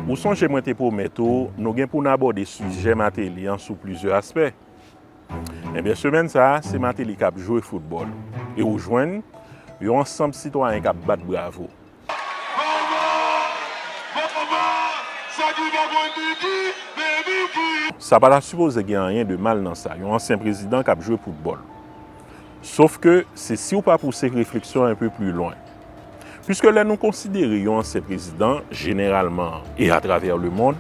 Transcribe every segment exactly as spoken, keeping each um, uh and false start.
Ou sonje mwen te pwomèt ou, nou gen pou n abòde sijè Martelly an sou plizyè aspè. Ebyen, semèn sa a, se Martelly k ap jwe foutbòl. E ou jwenn yon ansanm sitwayen k ap bat bravo. Sa pa ta sipoze gen anyen de mal nan sa, yon ansyen prezidan k ap jwe foutbòl. Sof ke se si w pa pouse refleksyon an enpe pli lwen. Piske lè nou konsidere yon ansyen prezidan, jeneralman e atravè lemonn,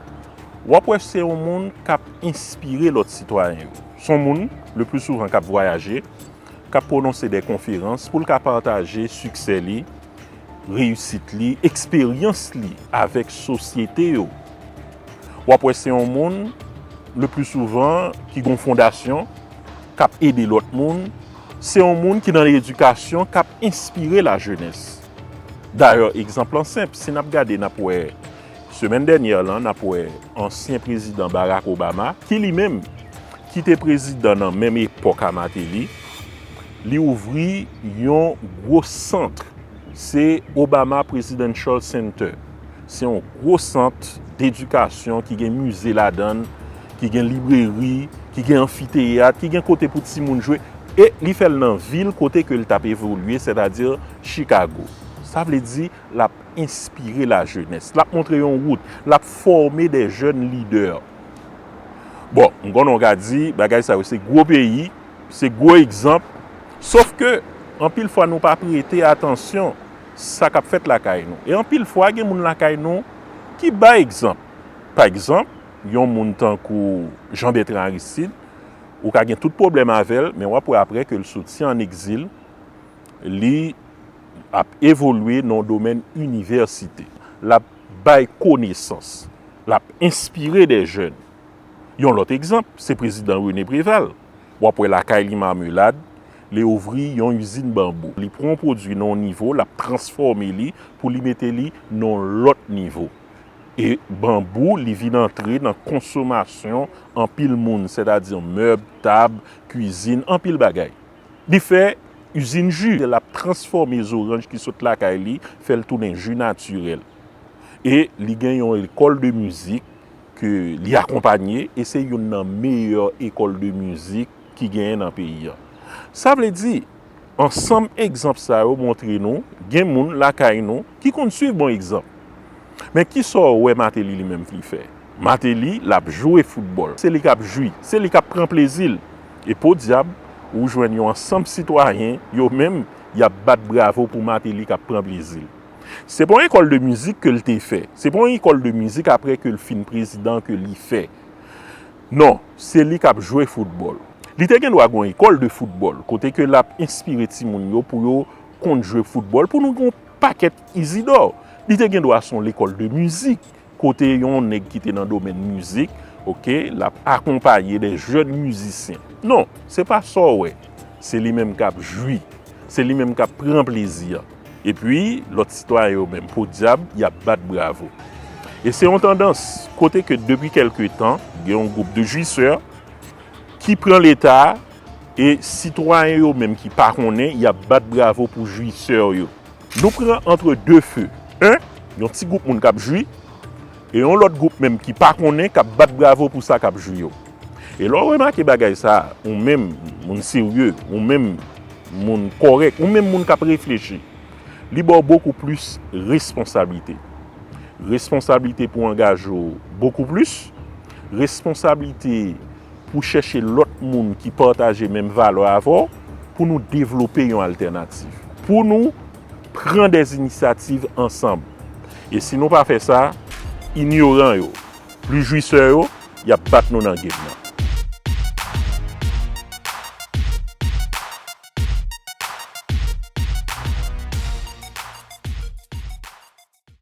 w ap wè se yon moun k ap enspire lòt sitwayen yo. Se yon moun, le pli souvan, k ap vwayaje, k ap pwononse de konferans pou l ka pataje siksè li, reyisit li, eksperyans li avèk sosyete yo. W ap wè se yon moun, le pli souvan, ki gen yon fondasyon, k ap ede lòt moun. Se yon moun ki nan ledikasyon, k ap enspire lajenès. Dayè, egzanp lan senp, si n ap gade, n ap wè, semèn dènyè lan, n ap wè ansyen prezidan Barack Obama, ki li menm, ki te prezidan nan menm epòk a Martelly, li ouvri yon gwo sant, se Obama Presidential Center. Se yon gwo sant dedikasyon ki gen mize ladan l, ki gen libreri, ki gen anfiteyat, ki gen kote pou timoun jwe. E li fè l nan vil kote ke l t ap evolye, sètadi Chicago. Sa vle di, l ap enspire lajenès. L ap montre yon wout. L ap fòme de jèn lidè. Bon, m konnen w ka di, bagay sa yo se gwo peyi, se gwo egzanp. Sof ke, anpil fwa nou pa prete atansyon sa k ap fèt lakay nou. E anpil fwa, gen moun lakay nou ki bay egzanp. Pa egzanp, yon moun tankou Jean Bertrand Aristide, ou ka gen tout pwoblèm avè l, men w ap wè apre ke l soti ann egzil, li ap evolye nan yon domèn inivèsite. L ap bay konesans. L ap enspire de jèn. Yon lòt egzanp, se prezidan René Préval. W ap wè lakay li Marmelade, li ouvri yon izin banbou. Li pran yon pwodui nan yon nivo, l ap transfòme li pou li mete li nan yon lòt nivo. E banbou, li vin antre nan konsomasyon anpil moun, sètadi mèb, tab, kwizin, anpil bagay. Li fè izin ji, l ap transfòme zoranj ki sot lakay li, fè l tounen ji natirèl. E li gen yon lekòl de mizik ke li akonpanye, e se youn nan meyè ekòl de mizik ki genyen nan peyi a. Sa vle di, ansanm egzanp sa yo montre nou, gen moun lakay nou ki konn swiv bon egzanp. Men kisa w wè Martelly li menm li fè? Martelly, l ap jwe foutbòl. Se li k ap jwi, se li k ap pran plezi l. E podyab, ou jwenn yon ansanm sitwayen, yo menm, y ap bat bravo pou Martelly k ap pran plezi l. Se pa yon ekòl de mizik ke l te fè. Se pa yon ekòl de mizik apre ke l fin prezidan ke li fè. Non, se li k ap jwe foutbòl. Li te gen dwa gen yon ekòl de foutbòl, kote ke l ap enspire timoun yo pou yo konn jwe foutbòl, pou nou gen yon pakèt Isidor. Li te gen dwa se yon lekòl de mizik, kote yon nèg ki te nan domèn mizik, oke, l ap akonpaye de jèn mizisyen. Non, se pa sa w wè. Se li menm k ap jwi. Se li menm k ap pran plezi a. Epi, lòt sitwayen yo menm, podyab, y ap bat bravo. E se yon tandans, kote ke depi kèlke tan, gen yon gwoup de jwisè ki pran leta a, e sitwayen yo menm ki pa konnen, y ap bat bravo pou jwisè yo. Nou pran entre deux feux. En, yon ti gwoup moun k ap jwi, e yon lòt gwoup menm ki pa konnen, k ap bat bravo pou sa k ap jwi yo. E lè w remake bagay sa, ou menm, moun serye, ou menm, moun kòrèk, ou menm moun k ap reflechi, li ba w bokou plis responsablite. Responsablite pou angaje w bokou plis, responsablite pou chèche lòt moun ki pataje menm valè avè w, pou nou devlope yon altènativ, pou nou pran de inisyativ ansanm. E si nou pa fè sa, inyoran yo, plis jwisè yo, y ap bat nou nan game nan.